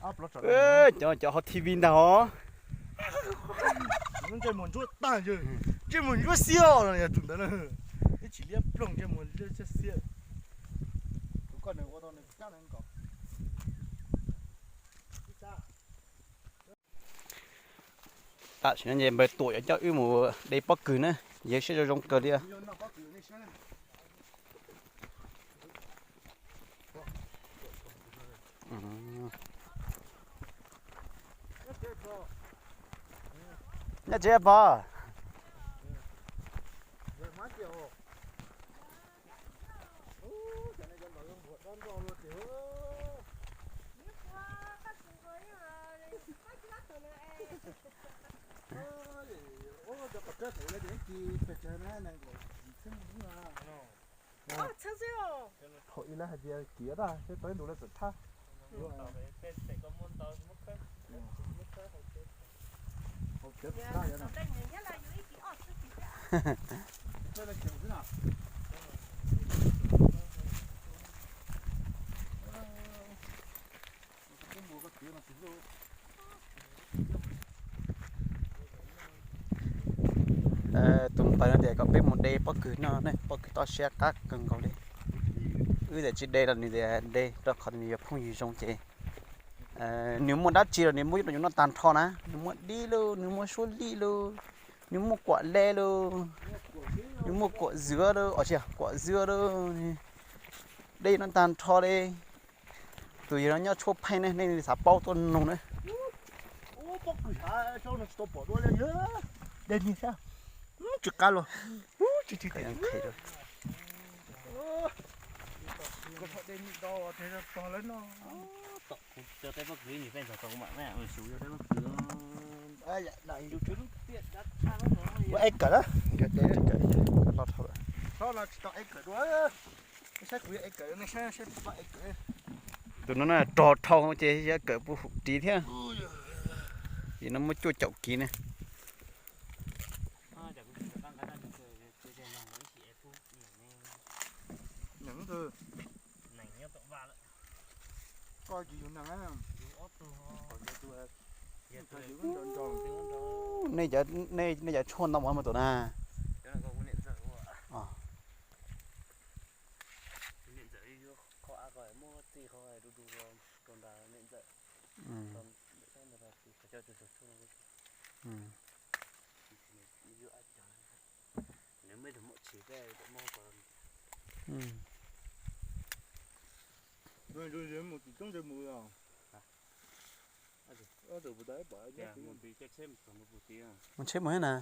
Cov, cov hauv T V ntag os. Ntsej muag ntsuab tag, ntsej muag ntsuab xiab os, yog tus ntawd na. Ib tsis liab ploog, ntsej muag xiab xiab. Tam sim no ces npawg Tuam yuav coj wb mus de pob kws na, yawg siab zoo zoo kawg li. Nyob tsev pog. Thaum ib lawv hais tias kiav tag seb tau ib ntus lawv txawm thab. Hauv kiav tag yog no. Tus npawg no tias kom peb mus de pob kws no ne, pob kws toj siab qab kawg nkaus li. Wb tias tsis de los nws tias de, rau qhov nws yog phooj ywg zoo ces nws muaj dab tsi los nws muab rau yus noj tag nrho na. Nws muaj dib lauj, nws muaj suab lij lauj, nws muaj kuam le lauj, nws muaj kuam zuav lauj, os tsis, kuam zuav lauj, de noj tag nrho li. Tus yawg no nyob tshuab pheej ne, nej xav paub tuaj nug na. Pob kws hav no tsis tau pom dua li, de ni thiab, tsis qab los. Ua eb kawm na. Tus no na rog dhau ces yog kawm puas hum ris thiab. Ces no muaj cuaj caum kiv ne. Nej cov tshuaj ntau ua mas tus na. Mus tsheb mus thiab na.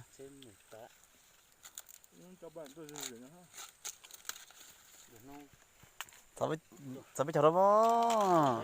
Txav peb caug rau mog.